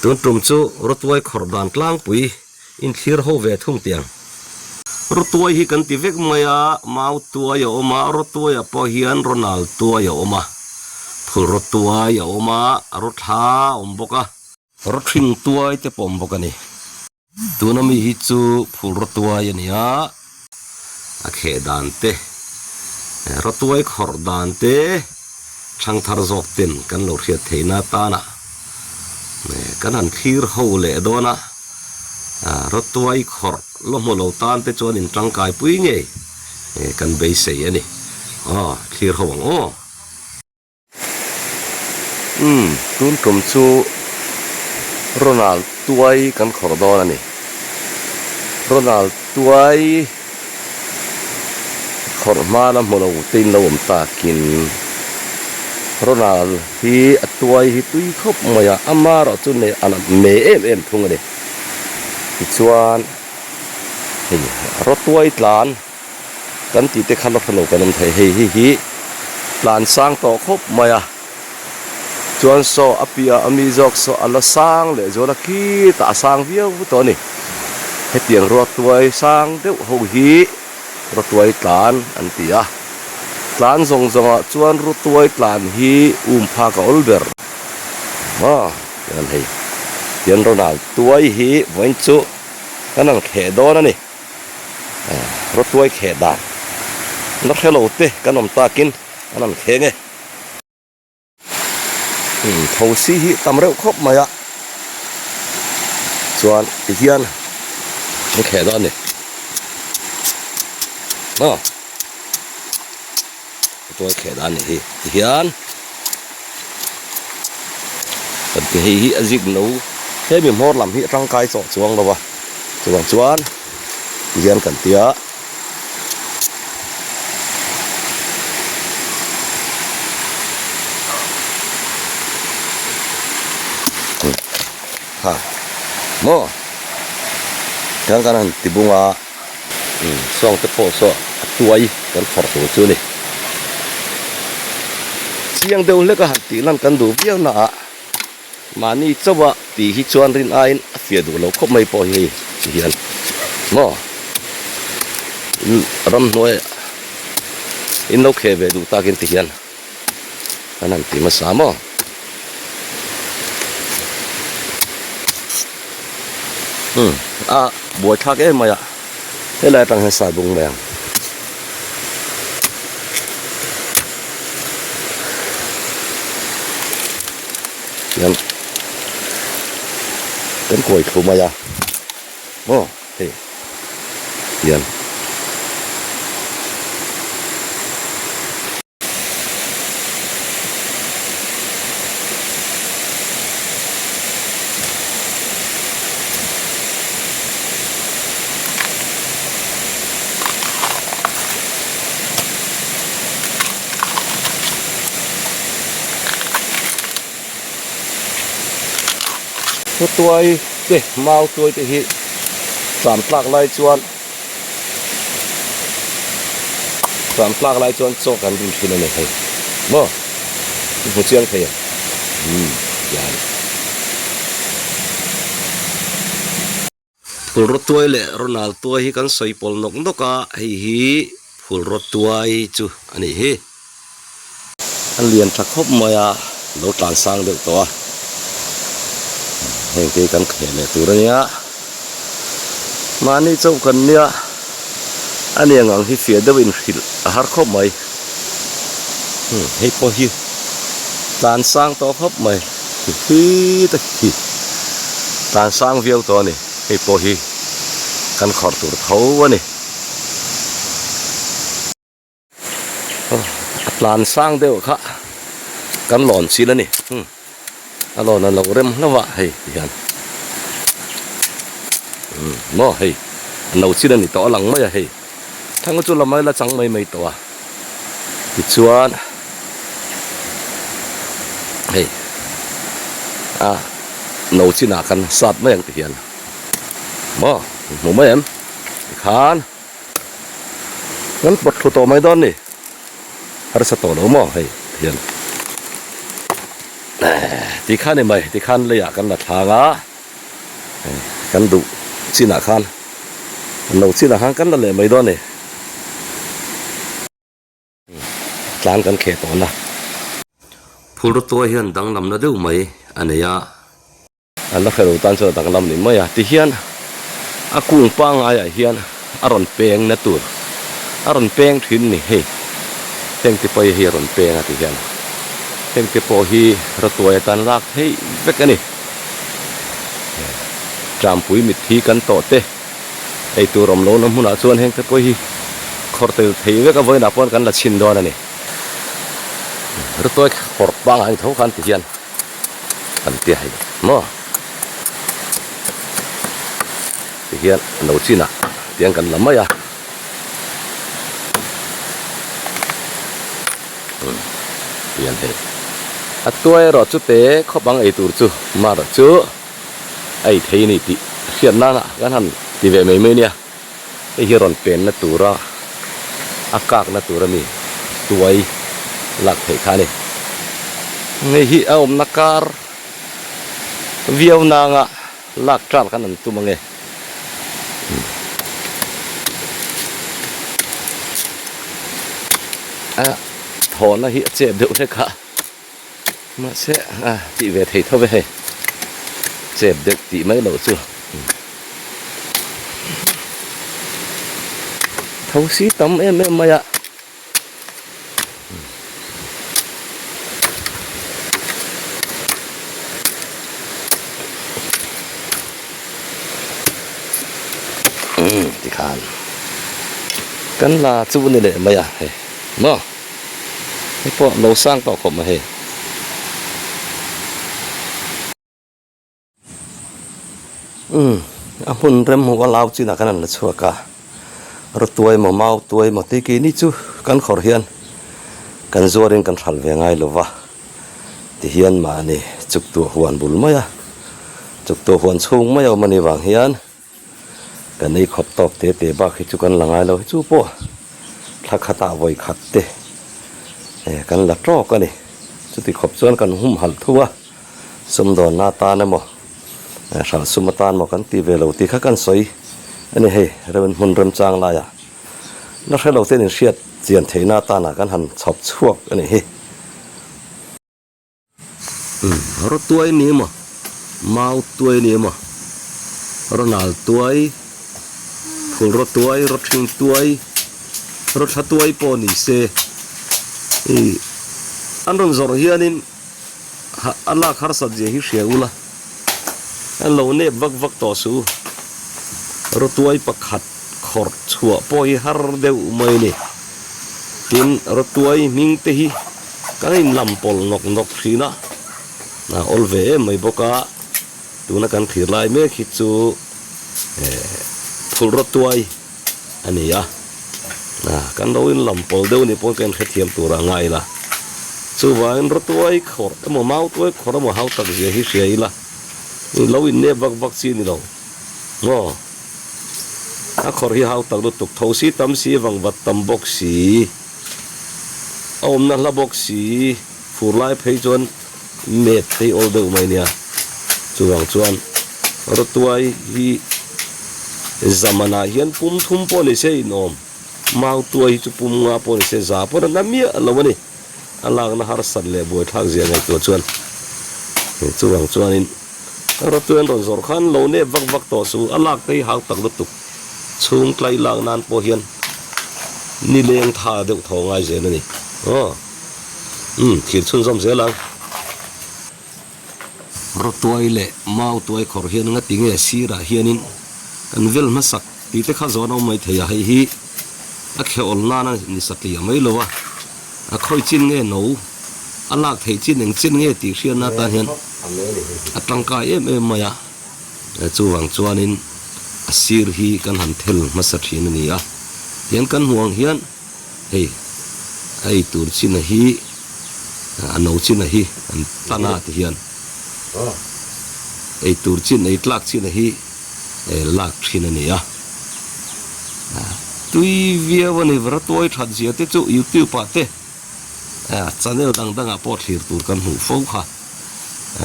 Tun tum chu Rawtuai khawrh dan tlangpui in thlir ho ve thung tiang. Rawtuai hi kan ti vek mai a, mau tuai a awm a, rawtuaiah pawh hian rawnal tuai a awm a, phul rawtuai a awm a, rawthla a awm bawk a. Rawthring tuai te pawh awm bawk a ni. Tuna mi hi chu phul rawtuai a ni a, a kheh dan te, rawtuai khawrh dan te thangthar zawk ten kan lo hriat theihna atana kan han thlir ho leh dawn a, rawtuai khawrh la hmu lo tan te chuan in tangkai pui ngei kan beisei a ni. Aw thlir ho ang aw. Umm, tun tum chu Ronald tuai kan khawrh dawn a ni. Ronald tuai khawrh hmana hmu lo te in lo awm takin Ronald hi a tuai hi tui khawp mai a, ama erawh chu nei a me em em thung a ni. Tichuan hei rawtuai tlan. Kan tih te kha la hre lo kan awm thei hei hi hi tlan sang tawh khawp mai a chuan saw a piah a mi zawk saw a la sang leh zual a khitah a sang viau tawh a ni hetiang ruatuai sang deuh ho hi ruatuai tlan an ti a tlan zawng zawng ah chuan ruatuai tlan hi um phak a awl ber aw tian hei tian Ronald tuai hi vawiin chu kan ang kheh dawn a ni. Rawtuai kheh dan la hre lo te kan awm takin an han kheng e. Thosi hi tam reuh khawp mai a, chuan tihian an kheh dawn a ni. Maw Rawtuai kheh dan ni hi tihian kan ti hei hi a zik no hemi hmawr lam hi a tangkai chawh chuang lo va chuvang chuan tihian kan ti a. Ha maw tiang kan han ti bung a sawng te pawh saw a tuai kan phawrh tur chu a ni chiang deuh hlek a han tih lan kan duh viau na ah mahni chauh a tih hi chuan rin aiin a fiah duh lo khawp mai pawh hi hei ti hian maw ramhnuai in lo kheh ve duh takin ti hian. An han ti hmasa maw? Umm a buaithlak em mai a, helai atang hian sai bung mai ang. Tihian kan kuai thlu mai a maw hei tihian. Tuai te mau tuai te hi tlan tlak lai chuan Tlan tlak lai chuan chaw kan rin thin a ni hei maw i hmu chiang thei em umm tian. Phulraw tuai leh Ronald tuai hi kan sawi pawl nawk nawk a hei hi phulraw tuai chu a nih hi. A lian tha khawp mai a, lo tlan sang deuh tawh a, heng te hi kan kheh leh tur a nia, mahni chauh kan nia, a ni ang ang hi fiah deuh in hrilh a har khawp mai, hei pawh hi tlan sang tawh khawp mai, hi ta hi tlan sang viau tawh a ni, hei pawh hi kan khawrh tur tho a ni. A tlan sang deuh kha kan lawn chil a ni a lawn a lo rem hlauh a hei ti hian maw hei a no chin a ni tawh a lang mai a hei thanga chu la mai la chang mai mai tawh a tichuan hei a no chinah kan sat mai ang ti hian maw hmu mai em tikhan. Kan pawt thlu tawh mai dawn ni. Harsa tawh lo maw hei hian. Tikhan ni mai, tikhan leiah kan la thlang a, kan duh chinah khan, no chinah khan kan la leh mai dawn a ni. Tlang kan kheh tawhna. Phur tuai hian danglamna deuh mai a nei a. An la hre lo tan chuan a danglam ni mai a. Tihian a kung pangaiah hian a rawn peng na tur a rawn peng thin ni hei. Heng te pawh hi a rawn peng a tihian. Heng te pawh hi rawtuai atan lak theih vek a ni. Tlampui mitthi kan tawh te. Ei tur awm lohna hmunah chuan heng te pawh hi khawrh tel thei vek a vawiinah pawh kan la chhin dawn a ni. Rutawi khawrh pangngai tho khan ti hian kan tia hei maw ti hian a lo chin a tiang kan la mai a tihian hei a tuai erawh chu te khawp ang ei tur chu marawh chu. A ei thei a ni tih hriat nana kan han ti ve mai mai nia. Hei hi rawn penna tura a kakna tur a mi tuai lak theih kha a ni. Hei hi a awmna kar viau nanga lak ṭan khan an tum ange. A thawhna hi a chep deuh hlek a. Mahse a tih ve thei tho ve hei chep deuh tih mai loh chu tho si tam em em mai a. Tikhan kan la chu ni leh mai a hei maw. Hei pawh lo sang tawh khawp mai hei. Umm a hmun rem hmuh a lau chinah khan an la chhuak a, rawtuai maw mau tuai maw tih keini chu kan khawr hian kan zuarin kan hral ve ngai lo va, tihian mahni chuktuah huan bul mai a, chuktuah huan chhung mai a awm a nih vang hian. Kan ei khawp tawk te te bak hi chu kan la ngai lo hi chu pawh thla khatah vawi khat te eh kan la tawk a ni. Chuti khawp chuan kan humhalh thu a, sumdawnna atan emaw eh hralh sum atan emaw kan ti ve lo tih kha kan sawi a ni hei rem hmun remchang laiah la hre lo ten inhriat chian theihna atana kan han chhawp chhuak a ni hi. Rawtuai ni emaw, mau tuai ni emaw, rawnal tuai, phul rawtuai, rawthing tuai, rawthla tuai pawh ni se ih an rawn zawrh hianin a lak harsat zia hi hria ula, an lo nep vak vak tawh suh u. Rawtuai pakhat khawrh chhuah pawh hi har deuh mai a ni. Tin, rawtuai hming te hi kan inlam pawlh nawk nawk thin a, a awl ve em mai bawk a, tuna kan thlir lai mek hi chu phul rawtuai a ni a, kan lo inlam pawlh deuh ni pawn ka inhrethiam tur a ngai ila, chuvangin rawtuai khawrh emaw mautuai khawrh emaw hau tak zia hi hria ila, lo innep vak vak chi a ni lo maw? A khawrh hi hau tak lutuk tho si tam si vangvat tam bawk si. A awmna hla bawk si, fur lai phei chuan met phei awl deuh mai nia. Chuvang chuan rawtuai hi zamanah hian pum thum pawh ni se inawm, mautuai hi chu pum nga pawh ni se za pawh na miah lo a ni. A lakna harsat leh buaithlak zia ngaihtuah chuan chuvang chuanin rawtuai an rawn zawrh khan lo nep vak vak tawh suh, a lak te hi hau tak lutuk. Chhung tlai lak nan pawh hian nileng tha deuh thaw ngai zel a ni. Aw. Umm, thir chhunzawm zel ang. Rawtuai leh mautuai khawrh hian ngati nge sirah hianin kan vel hmasak tih te kha zawn a awm mai thei a, hei hi a kheawl nana ni satliah mai lo a, a khawi chin nge no, a lak theih chin eng chin nge tih hriatna atan hian a tangkai em em mai a. Chuvang chuanin a sir hi kan han thel hmasa thin a ni a, tihian kan hmuh ang hian hei a ei tur china hi a no china hi an tan a tihian ei tur chin ei tlak china hi lak thin a ni a, tui viau a ni varatuai that zia te chu youtube ah te channel dang dangah pawh thlir tur kan hmuh fo kha.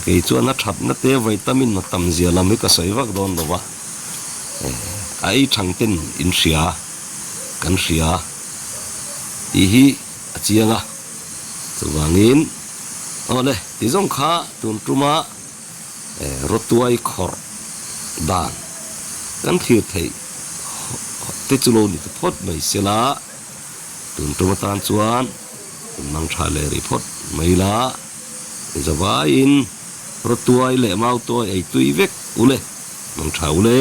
Kei chuan a thatna te vitamin a tam zia lam hi ka sawi vak dawn lo va, a ei thang ten in hria, kan hria tih hi a chiang a. Chuvangin awle ti zawng kha tun tuma rawtuai khawrh dan kan thlir theih te chu lo ni ta phawt mai sela, tun tum atan chuan in mang tha leh rih phawt mai la. Zavaiin rawtuai leh mautuai ei tui vek ule, mang tha ule.